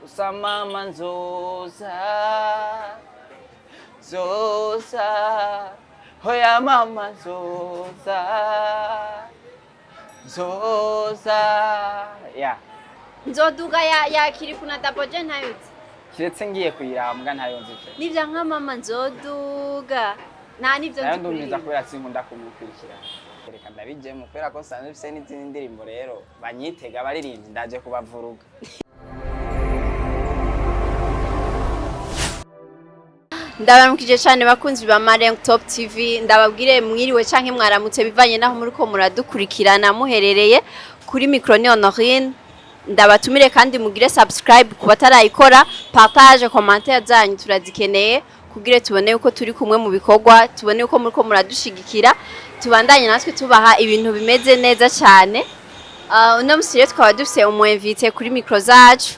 Gusa mama nzoza, nzoza, hoya mama nzoza, nzoza, ya. Nzoduga ya Kirikou na Double J ntayuzi? Kiretse ngiye kuyirambwa, ntayo nzi pe. Nivya nka mama nzoduga nta nivyo Nayo nzi ndumviza kuririmba. Kubera sinkunda kumukurikirana, reka ndabijemo kubera ko nsanzwe mfise n'izindi ndirimbo. Rero banyitega, abaririmbyi, ndaje kubavuruga. Ndabaramukije cyane bakunzi ba Marengo Top TV. Ndababwire mwiriwe canke mwaramutse bivanye naho muriko muradukurikirana muherereye. Kuri micro ni Honorine. Ndabatumire kandi mugire subscribe ku batarayikora, partage, commentaire zanyu turazikeneye kugira tubone uko turi kumwe mu bikorwa, tubone uko muriko muradushigikira, tubandanye natwe tubaha ibintu bimeze neza cyane. Uno musi rero tukaba dufise umu invité kuri micro zacu.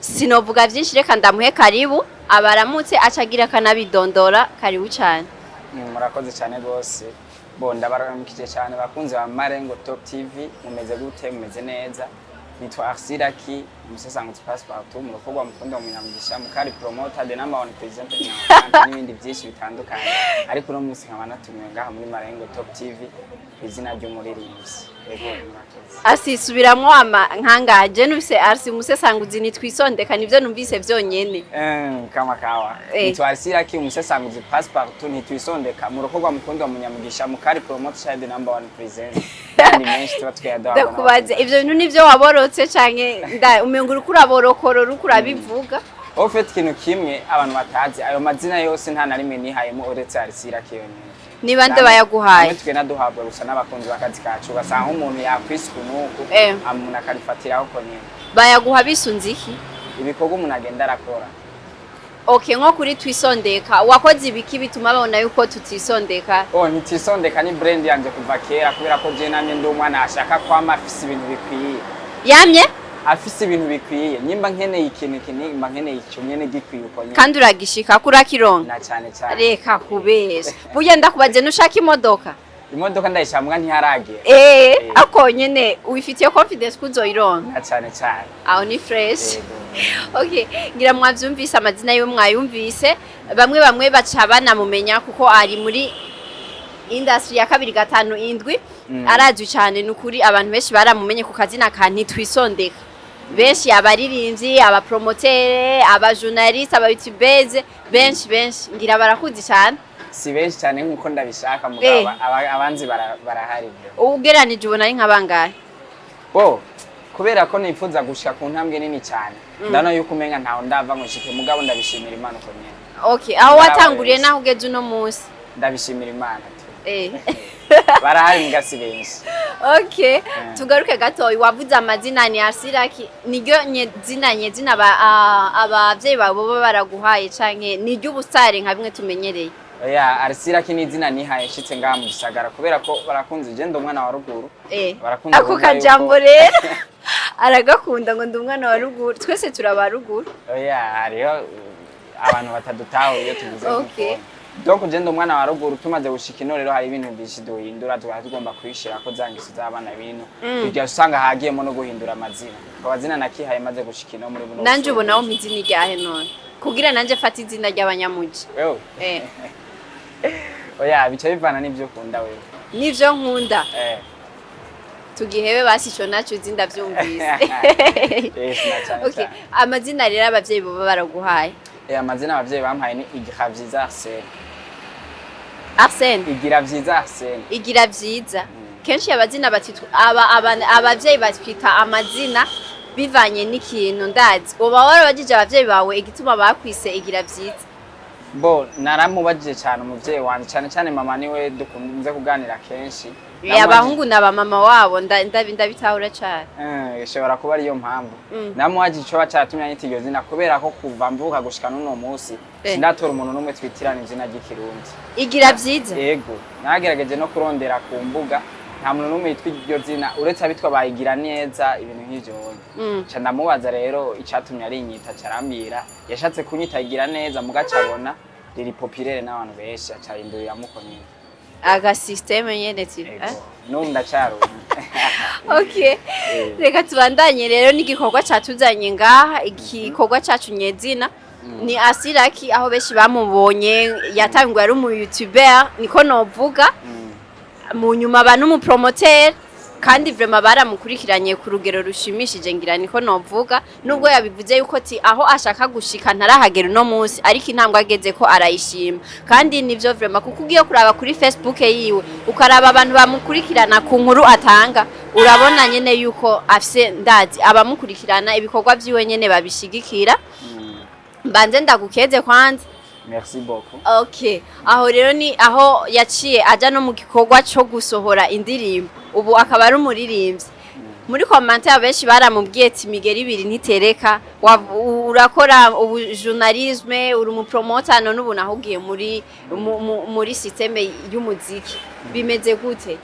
Sinovuga vyinshi, reka ndamuhe karibu abaramutse, acagira akanabidondora. Karibu cyane. Murakoze cyane rwose. Bo ndabaramukije cyane bakunzi ba Marengo Top TV. Mumeze gute? Mumeze neza? Nitwa Arsiraki, umusesanguzi passepartout mu rukorwa mukunda mu Munyamugisha mukari, promoter, the number one presenter nyamukandi n'ibindi byinshi bitandukanye. Ariko uno munsi nkaba natumiwe ngaha muri Marengo Top TV ku izina ry'umuririmbyi. Yego, murakoze. Asi subiramwo ama nkangaje nufise Arsi umusesanguzi nitwisondeka, nivyo numvise vyonyene. Kama kawa. Nitwa Arsiraki, umusesanguzi passepartout ntitwisondeka mu rukorwa mukunda mu Munyamugisha mukari, promoter, the number one presenter kandi menshi tuba twiyaduhabwa. Ndakubaze, ivyo bintu nivyo waborotse canke nda umengo uriko uraborokora, uriko urabivuga? Au fait, ikintu kimwe abantu batazi, ayo mazina yose nta na rimwe nihayemo uretse Arsiraki yonyene. Niba nde bayaguhaye? Amwe tugenda duhabwa gusa n'abakunzi b'akazi kacu, ugasanga nk'umuntu yakwise uku, umuntu akarifatiraho uko nyene. Bayaguha bisunze iki? Ibikorwa umuntu agenda arakora. Okay, nko kuri twisondeka wakoze ibiki bituma babona yuko tutisondeka? Oh, ntitisondeka ni brand yanje kuva kera, kubera ko je namye ndi umwana ashaka kwama afise ibintu bikwiye. Yamye Afise ibintu bikwiye. Nyimba nkeneye ikintu iki, nimba nkeneye ico nyene gikwiye uko nyene. Kandi uragishika ko urakironka? Na cane cane. Reka kubesha, burya ndakubaze, ntushaka imodoka? Imodoka ndayishaka, ntiharagera. Ako nyene wifitiye confidence ko uzoyironka? Na cane cane. Aho ni fresh. Yego. Okay, ngira mwavyumvise amazina yiwe, mwayumvise. Bamwe bamwe baca banamumenya kuko ari muri industry ya 257. Arazwi cyane nukuri, abantu benshi baramumenye ku kazina ka ntitwisondeka. Benshi abaririmbyi, abapromotere, abajournaliste, abayoutubers, benshi benshi ngira barakuzi cyane. Si benshi cyane nkuko ndabishaka, mugabo abanzi barahari bro. Ugeranije ubona ari nka bangahe? Bo kubera ko nifuza gushika ku ntambwe nini cyane, ndabona yuko umenga ntaho ndava ngo nshike, mugabo ndabishimira Imana uko nyene. Okay, aho Barahari watanguriye benshi. naho ugeze uno munsi. Ndabishimira Imana tu. Barahari muga si benshi. Okay, tugaruke gatoyi. Wavuze amazina ni Arsiraki, niryo zina nyezina abavyeyi bawe baba baraguhaye canke niryo ubusare nka bimwe tumenyereye? Oya, Arsiraki ni izina nihaye nshitse ngaha mu gisagara, kubera ko barakunze je ndi umwana wa ruguru. Barakunda Ako kuvuga kajambo rero aragakunda, ngo ndi umwana wa ruguru. Twese turaba ruguru. Oya, hariho abantu batadutahuye iyo tuvuze nk'uko. Donc je ndi umwana wa ruguru. Tumaze gushika ino rero, hari ibintu byinshi duhindura, tukaba tugomba kwishirako za ngeso z'abana bino. Ibyo usanga hagiyemo no guhindura amazina. Akaba nakihaye maze gushika ino muri buno Nanje ubu bushobozi. nawo mpa izina iryahe none kugira nanje mfate izina ry'abanyamuji? Wewe? Oya, bica bivana n'ivyo ukunda wewe. Nivyo nkunda? Eh. Tugihebe basi, ico naco uzi ndavyumvise. Yes, na cyane Okay, cyane. amazina rero abavyeyi baba baraguhaye? Amazina abavyeyi bampaye ni Igira Vyiza Arsene. Arsene? Igira Vyiza Arsene. Igira vyiza. Kenshi abazina batitwa abavyeyi batwita amazina bivanye n'ikintu. Ndazi uba warabajije abavyeyi bawe igituma bakwise Igira Vyiza. Bo naramubajije cyane umuvyeyi wanje, cyane cyane mama, niwe dukunze kuganira kenshi. Abahungu na ba mama wabo ndabitahura cane. Ishobora kuba ariyo mpamvu. Namubajije icoba caratumye anyita iryo zina, kubera ko kuva mvuka gushika n'uno munsi sindatora umuntu n'umwe twitirana izina ry'Ikirundi. Igira Vyiza? Yego, nagerageje no kurondera ku mbuga, nta muntu n'umwe yitwa iryo zina uretse abitwa bayigira neza, ibintu nk'ivyo. Ca ndamubaza rero icatumye arinyita, carambwira yashatse kunyita Igira Neza, mugaca abona riri populaire n'abantu benshi, aca ahinduriramwo uko nyene. Aga système nyene ti Ego. N'ubu ndacarumye. Okay, reka tubandanye rero n'igikorwa catuzanye ngaha. Igikorwa cacu nyezina ni Asiraki, aho benshi bamubonye yatanguye ari umu youtuber, niko novuga, mu nyuma aba n'umupromoteur, kandi vraiment baramukurikiranye ku rugero rushimishije, ngira niko novuga, nubwo yabivuze yuko ati aho ashaka gushika ntarahagera uno munsi, ariko intambwe ageze ko arayishima. Kandi nivyo vraiment, kuko ugiye kuraba kuri Facebook yiwe, ukaraba abantu bamukurikirana ku nkuru atanga, urabona nyene yuko afise, ndazi abamukurikirana ibikorwa vyiwe nyene babishigikira. Mbanze ndagukeze kwanza. Merci beaucoup. Okay, aho rero ni aho yaciye aja no mu gikorwa cyo gusohora indirimbo, ubu akaba ari umuririmbyi. Muri commentaire benshi baramubwiye ati imigeri ibiri ntitereka, urakora ubu journalisme, uri umupromoter, none ubu naho ugiye muri système y'umuziki, bimeze gute?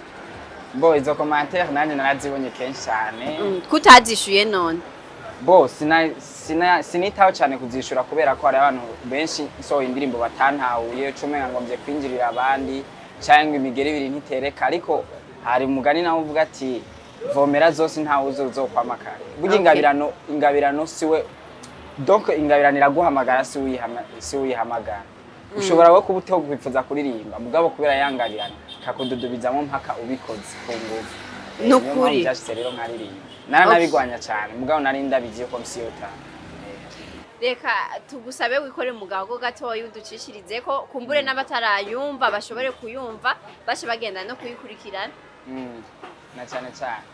Bo, izo commentaire nanjye narazibonye kenshi cyane. Kutazishuye none? Bo, sinitaho cyane kuzishura, kubera ko hari abantu benshi nsohoye indirimbo batantahuye, ucumenga ngo mvye kwinjirira abandi cyangwa imigeri ibiri ntitereka. Ariko hari umugani nawe uvuga ati vomera zose ntawe uzokwama kare. Burya ingabirano siwe, donc ingabirano iraguhamagara, si uyihamagara. Ushobora we kuba utokwifuza kuririmba, mugabo kubera ya ngabirano kakududubizamo mpaka ubikoze ku nguvu. Nukuri. Niyo mpamvu byashitse rero nkaririmba. Naranabigwanya cyane, mugabo nari ndabizi yuko msi yotanga. Reka tugusabe wikore mu gahogo gatoya, uducishirize ko kumbure n'abatarayumva bashobore kuyumva, bace bagenda no kuyikurikirana. Na cyane cyane.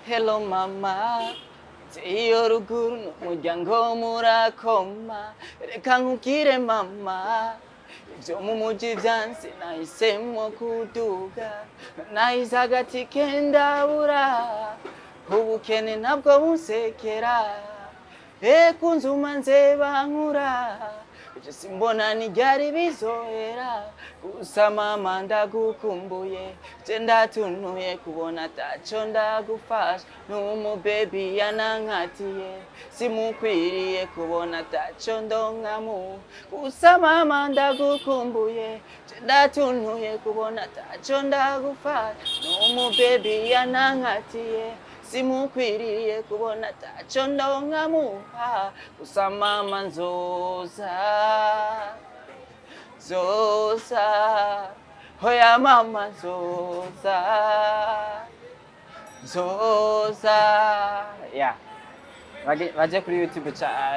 Hello mama, iyo ruguru n'umuryango murakoma, reka nkubwire mama, ibyo mu muji byanse, nahisemo kuduga, nahize agati kendabura, ubukene ntabwo bunsekera, reka unzuma nze bankura, ibyo simbona ntibyari bizohera. Gusa mama ndagukumbuye, je ndatunuye kubona ataco ndagufasha, n'umubebi yanankatiye, simukwiriye kubona ataco ndonkamu. Gusa mama ndagukumbuye, je ndatunuye kubona ataco ndagufasha, n'umubebi yanankatiye, simukwiriye kubona ataco ndonkamuha. Gusa mama nzoza, zoza, hoya mama nzoza, zoza. Yeah. Baje kuri YouTube,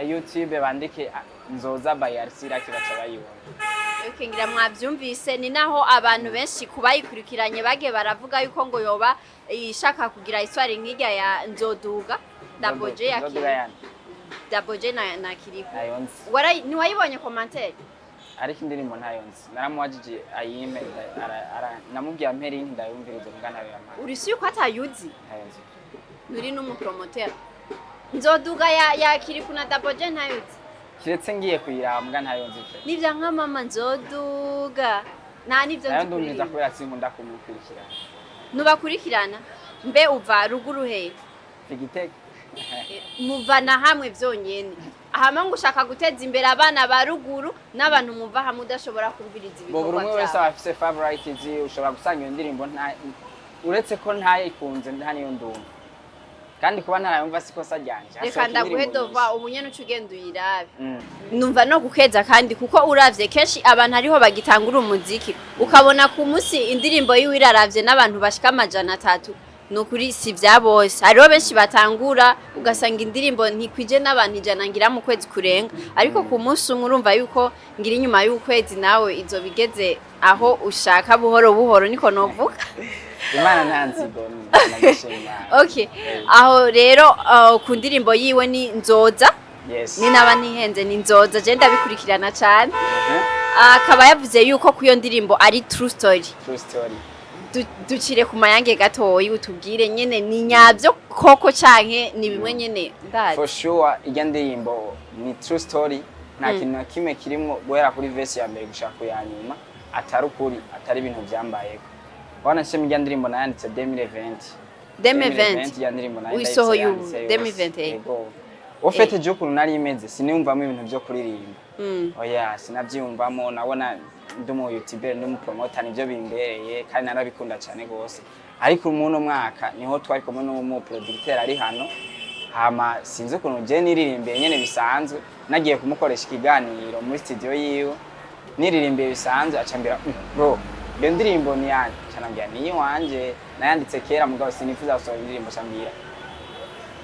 YouTube bandike Nzoza by Arsira, baca bayibona. Okay, ngira mwavyumvise. Ni naho abantu benshi kubayikurikiranye bagiye baravuga yuko ngo yoba ishaka kugira histoire nk'irya ya Nzoduga Daboje ya Nzoduga yani. Daboje na Kiriko. Ntayo nzi. Ntiwayibonye commentaire? Ariko indirimbo ntayo nzi, naramuwajije ayime, namubwiye ampe link ndayumvirize, muga ntayo yampaye. Uri si yuko atayuzi? Ntayo nzi. Uri n'umupromoteur, Nzoduga ya Kiriku na Daboje ntayuzi? Kiretse ngiye kuyiraba, muga ntayo nzi pe. Nivya nka mama nzoduga nta nivyo Nayo nzi ndumviriza kuririmba. Kubera sinkunda kumukurikirana. Nubakurikirana mbe uva ruguru he? Igitego. Muvana hamwe vyonyene, hama ngo ushaka guteza imbere abana ba ruguru n'abantu muva hamwe, udashobora kumviriza Bo, buri ibikorwa umwe wese vyabo. aba afise favorite ziwe. Ushobora gusanga iyo ndirimbo nta, uretse ko ntayikunze, nta niyo ndumva, kandi kuba ntarayumva si kosa ryanje. Reka Hasohoka ndaguhe indirimbo dova nyinshi. ubu nyene uca ugenda uyirabe. Numva no gukeza, kandi kuko uravye kenshi abantu ariho bagitangura umuziki, ukabona ku munsi indirimbo yiwe iraravye n'abantu bashika 300. Ni ukuri si vya bose. Hariho benshi batangura ugasanga indirimbo ntikwije n'abantu 100 ngira mu kwezi kurenga, ariko ku munsi umwe urumva yuko ngira inyuma y'ukwezi nawe izo bigeze aho ushaka buhoro buhoro, niko novuga. Imana nta nzigo, ndashima Imana. Okay, aho rero ku ndirimbo yiwe ni Nzoza. Yes. Ni naba ntihenze, ni Nzoza, je ndabikurikirana cane. Akaba yavuze yuko ku iyo ndirimbo ari true story. True story. Ducire ku mayange gatoyi, utubwire nyene ni nyabyo koko canke ni bimwe nyene ndazi? For sure, irya ndirimbo ni true story, nta kintu na kimwe kirimo guhera kuri verse ya mbere gushaka ku ya nyuma atari ukuri, atari ibintu vyambayeko. Wana nshima, irya ndirimbo nayanditse 2020. 2020? Irya ndirimbo nayo Uyisohoye ubu, ndayifise yanditse yose. 2021? Yego. Ufite je ukuntu nari imeze, siniyumvamo ibintu vyo kuririmba. Oya, sinavyiyumvamo. Nabona ndi umu youtuber, ndi umu promoter, nivyo bimbereye, kandi narabikunda cyane gose. Ariko muno mwaka niho twari kumwe n'umu producteur ari hano, hama sinzi ukuntu je niririmbiye nyene bisanzwe, nagiye kumukoresha ikiganiro muri studio yiwe, niririmbiye bisanzwe, acambira: "Bro, iyo ndirimbo ni yanje." Canambwira: "Ni iwanje, nayanditse kera, mugabo sinifuza gusohora indirimbo." Cambwira: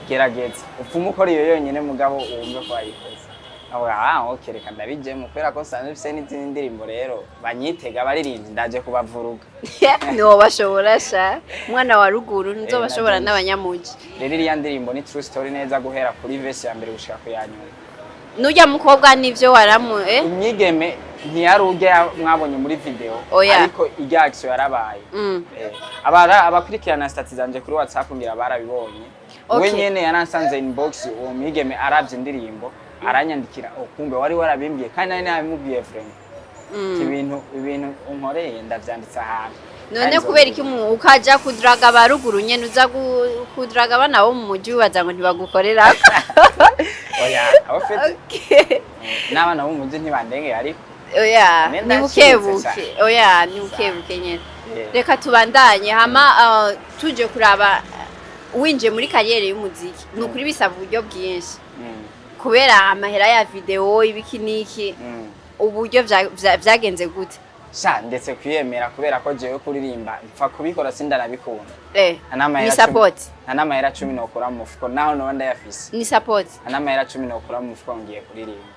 "Gerageza upfume ukora iyo yonyene, mugabo wumve ko wayikoze." Avuga: "Ah, okay, reka ndabijemo, kubera ko nsanzwe mfise n'izindi ndirimbo." Rero banyitega abaririmbyi, ndaje kubavuruga. Ntiwobashobora sha, umwana wa ruguru ntuzobashobora. Nabyumvise. N'abanyamuji. Rero iriya ndirimbo ni true story neza, guhera kuri verse ya mbere gushika ku ya nyuma. Nurya mukobwa nivyo waramu Umwigeme ntiyari urya mwabonye muri video. Oya. Ariko irya action yarabaye. Abakurikirana status zanje kuri WhatsApp ngira barabibonye. We nyene yaransanze inbox, uwo mwigeme aravye indirimbo aranyandikira: "Oh, kumbe wari warabimbwiye." Kandi nari nabimubwiye vraiment. Ibintu unkoreye ndavyanditse ahantu. None Kandi kubera iki nzobikora. Ukaja kuduraga ba ruguru nyene, uza kuduraga abana bo mu muji, wibaza ngo ntibagukorera? Oya, abo fete n'abana bo mu muji ntibandengeye, ariko Oya. Ne Ni ndacitse. bukebuke, oya, ni bukebuke nyene. Reka tubandanye, hama tuje kuraba winjiye muri carrière y'umuziki, ni ukuri bisaba uburyo bwinshi kubera amahera ya video, ibiki n'iki. Uburyo vyagenze gute? Sha, ndetse kwiyemera, kubera ko jewe kuririmba mpfa kubikora, sindanabikunda. Nta n'amahera Ni support. Nta n'amahera 10 nokura mu mufuko, naho noba ndayafise. Ni support. Nta n'amahera 10 nokura mu mufuko ngiye kuririmba.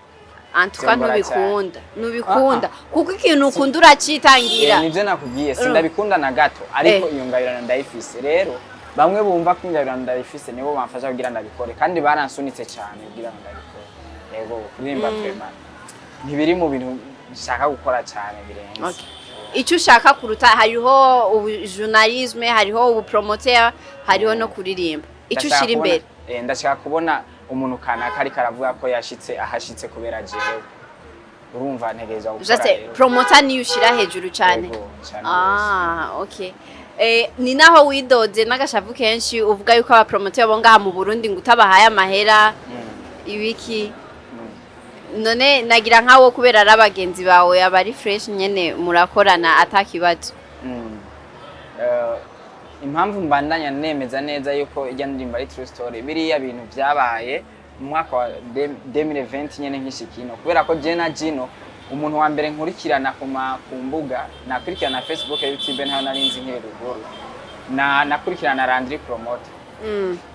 Antuka. Vyombora. Ntubikunda kuko ikintu ukunda uracitangira. Nivyo nakubwiye, sindabikunda na gato, ariko iyo ngabirano ndayifise. Rero bamwe bumva ko ingabirano ndayifise nibo bamfasha kugira ndabikore, kandi baransunitse cyane kugira ngo ndabikore. Yego, kuririmba vraiment ntibiri mu bintu nshaka gukora cyane birenze. Okay. Icyo ushaka kuruta, hariho ubu journalisme, hariho ubu promoteur, hariho no kuririmba, icyo Ndashaka ushira imbere? Ndashaka kubona umuntu kanaka ariko aravuga ko yashitse ahashitse kubera jewe. Urumva ntegerezwa gukora. Juste Rero promoter niyo ushira hejuru cyane? Yego, cane gose. Ah, okay. Ni naho widoze n'agashavu kenshi, uvuga yuko abapromoteur bo ngaha mu Burundi ngo utabahaye amahera ibiki. None nagira nkawo kubera ari abagenzi bawe, abari fresh nyene, murakorana atakibazo? Impamvu mbandanya nemeza neza yuko ijya ndirimbo ari true story, biriya bintu byabaye mu mwaka wa 2020 nyene nkishikino, kubera ko je na Gino, umuntu wa mbere nkurikirana ku mbuga nakurikirana Facebook, YouTube ntayo nari nzi nkiri ruguru, na nakurikirana Landry Promoter.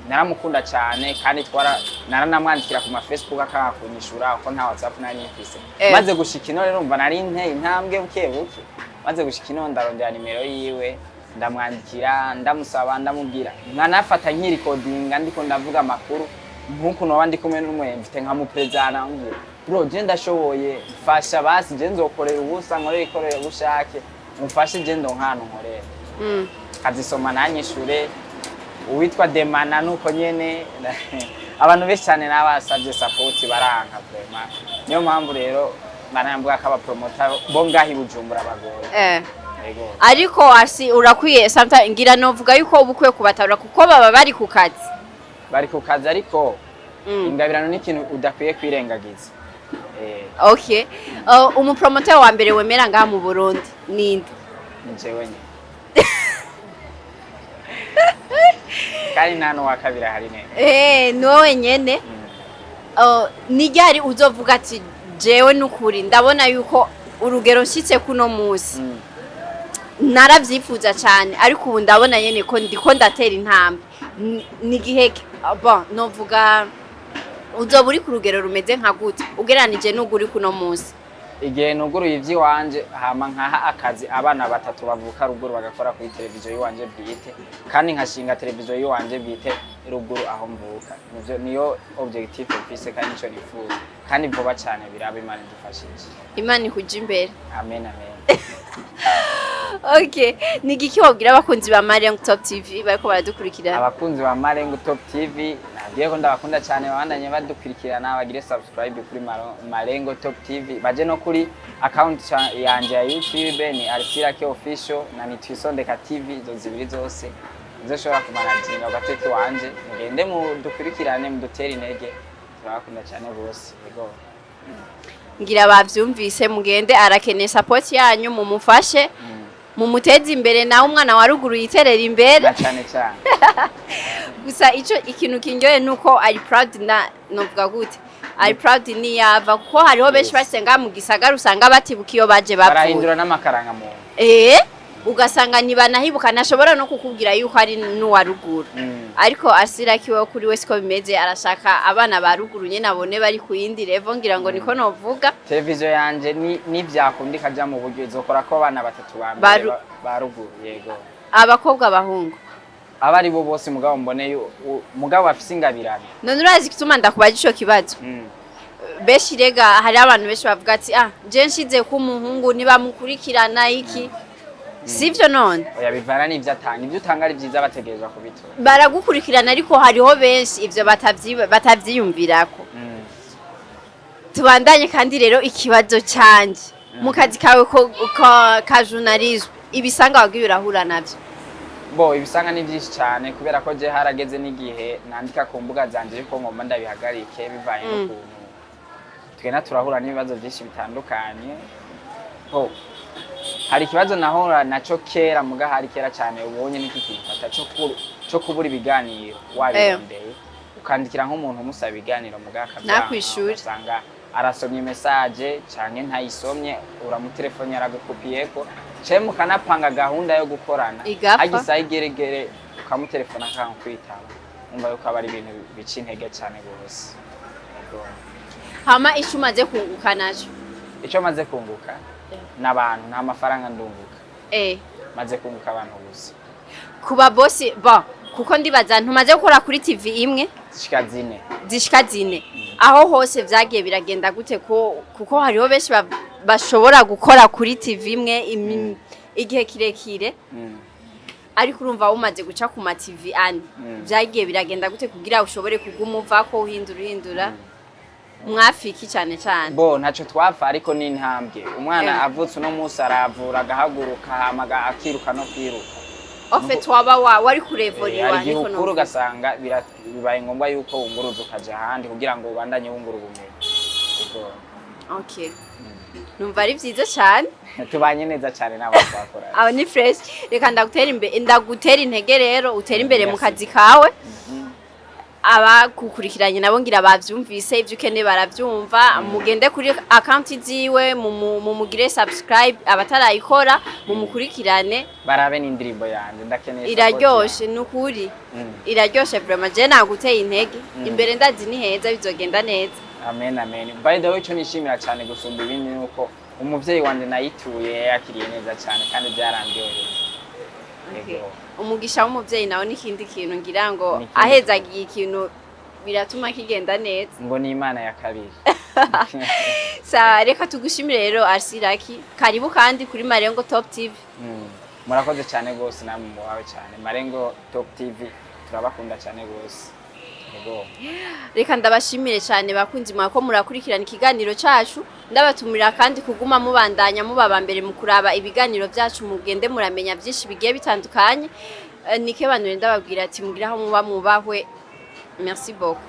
Naramukunda cyane, kandi twara naranamwandikira ku ma Facebook akanga kunyishura, ko nta WhatsApp nari mfise. Maze gushika ino rero, umva nari nteye intambwe buke buke, maze gushika ino ndarondera nimero yiwe, ndamwandikira, ndamusaba, ndamubwira, nkanafata nkirikodinga ndiko ndavuga amakuru nkuko noba ndi kumwe n'umwemvite, nkamuprezana, mbwira: "Bro, je ndashoboye, mfasha basi, je nzokorera ubusa, nkorera ikorera ubushake, umfashe je ndonka ahantu nkorera." Akazisoma nanyishure. Uwitwa Demana nuko nyene. Abantu benshi cyane nabasabye support baranka vraiment. Niyo mpamvu rero banambwa ko abapromota bo ngaho i Bujumbura bagoye. Yego. Ariko asi urakwiye sometimes, ngira novuga yuko uba ukwiye kubatabura kuko baba bari ku kazi. Bari ku kazi, ariko ingabirano ni ikintu udakwiye kwirengagiza. Okay, umupromoteur wa mbere wemera ngaha mu Burundi ninde? Ni jewe nyene, kandi nta n'uwa kabiri ahari neza. Ni wowe nyene. Ni ryari uzovuga ati: "Jewe nukuri ndabona yuko urugero nshitse kuno munsi, naravyifuza cyane, ariko ubu ndabona nyene ko ndiko ndatera intambwe"? Ni igihe bon novuga uzoba uri ku rugero rumeze nka gute ugereranije n'ubwo uri kuno munsi? Igihe nuguruye ivy'iwanje, hama nkaha akazi abana batatu bavuka ruguru bagakora kuri televiziyo y'iwanje bwite, kandi nkashinga televiziyo y'iwanje bwite ruguru aho mvuka. Nivyo niyo objectif mfise, kandi nico nifuza, kandi vuba cyane biraba, Imana idufashije. Imana ikuje imbere. Amen, amen. Okay, ni igiki wabwira abakunzi ba Mariam Top TV bariko baradukurikirana? Abakunzi ba Marengo Top TV, nabwiye ko ndabakunda cyane. Babandanye badukurikirana, bagire subscribe kuri Marengo Top TV, baje no kuri account yanje ya YouTube ni Arsirake Official na ni Twisondeka TV. Izo zibiri zose nizo ushobora kumanaginga ugateka iwanje. Mugende mudukurikirane, mudutere intege, turabakunda cyane bose. Yego. Ngira bavyumvise, mugende, arakeneye support yanyu, mumufashe. Mumuteze imbere nawe, umwana wa ruguru yiterera imbere. Na cane cane. Gusa ico ikintu kindyoye nuko ari proud, na novuga gute, ari proud niyava, kuko hariho benshi basenga mu gisagara usanga batibuka iyo baje bapfuye. Barahindura n'amakaranga muntu. Ugasanga ntibanahibuka, ntashobora no kukubwira yuko ari n'uwa ruguru. Ariko Asiraki we, kuri we siko bimeze, arashaka abana ba ruguru nyene abone bari ku yindi level, ngira ngo niko novuga. Televiziyo yanje ni nivyakunda ikaja mu buryo, izokora ko abana batatu ba mbere ba ruguru, yego. Abakobwa, abahungu? Aba ari bo bose, mugabo mbone mugabo afise ingabirano. None urazi igituma ndakubaza ico kibazo? Benshi rega, hari abantu benshi bavuga ati: "Ah, je nshize ko umuhungu nibamukurikirana iki." Sivyo none? Oya, bivana n'ivyo atanga. Ivyo utanga ari vyiza, bategerezwa kubitora. Baragukurikirana, ariko hariho benshi ivyo batavyiyumvirako. Tubandanye kandi rero ikibazo canje: mu kazi kawe ka journalisme, ibisanga wagiye urahura navyo? Bo, ibisanga ni vyinshi cyane, kubera ko je harageze n'igihe nandika ku mbuga zanje yuko ngomba ndabihagarike, bivanye n'ukuntu tugenda turahura n'ibibazo byinshi bitandukanye. Bo, hari ikibazo nahura naco kera, muga hari kera cyane, ubonye n'iki kimfata co kubura ibiganiro. Wabirondeye, ukandikira nk'umuntu umusaba ibiganiro, muga akavyanka. Ntakwishure. Ugasanga arasomye message canke ntayisomye, uramutelefone aragukupiyeko, canke mukanapanga gahunda yo gukorana, Igapfa. hagisaho igeregere ukamutelefona akanga kwitaba. Umva yuko aba ari ibintu bica intege cane gose. Yego. Hama ico umaze kunguka naco? Ico maze kunguka n'abantu, nta mafaranga ndunguka. Maze kunguka abantu gusa. Kuba bosi ba, kuko ndibaza ntumaze gukora kuri TV imwe? Zishika 4. Zishika 4. Aho hose vyagiye biragenda gute? Ko kuko hariho benshi bashobora gukora kuri TV imwe igihe kirekire, ariko urumva umaze guca ku ma TV 4. Vyagiye biragenda gute kugira ushobore kuguma uvako, uhindura uhindura? Mwafiki cyane cyane? Bo, ntaco twapfa, ariko ni intambwe. Umwana avutse uno munsi aravura, agahaguruka, hama akiruka no kwiruka. Au fait waba wari hari kurevoriwa igihe niko ukura novuga. ugasanga bibaye ngombwa yuko wunguruza ukaja ahandi kugira ngo ubandanye wungura ubumenyi. Yego. Okay, numva ari vyiza cyane. Tubanye neza cyane n'abo twakoranye. Aho ni fresh. Reka ndagutera imbere, ndagutera intege rero, utera imbere mu Merci. kazi kawe. Abagukurikiranye nabo ngira bavyumvise, ivyo ukeneye baravyumva. Mugende kuri account ziwe, mumugire subscribe abatarayikora, mumukurikirane. Barabe n'indirimbo yanje, ndakeneye support. Iraryoshe nukuri. Iraryoshe vraiment, je naguteye intege. Imbere ndazi ni heza, bizogenda neza. Amen, amen. By the way, icyo nishimira cyane gusumba ibindi ni uko umuvyeyi wanje nayituye yakiriye neza cyane, kandi byarandyoheye. Yego. Umugisha w'umuvyeyi nawe n'ikindi kintu ngira ngo Ni ikindi. ahezagiye ikintu biratuma kigenda neza. Ngo ni Imana ya kabiri. Sa, reka tugushimire rero Arsiraki, karibu kandi kuri Marengo Top TV. Murakoze cyane rwose, namwe mubawe cyane. Marengo Top TV turabakunda cyane rwose. Yego. Reka ndabashimire cyane bakunzi mwako murakurikirana ikiganiro cacu, ndabatumira kandi kuguma mubandanya mubaba mbere mu kuraba ibiganiro byacu, mugende muramenya byinshi bigiye bitandukanye. Nike banure ndababwira ati mugira aho muba mubahwe. Merci beaucoup.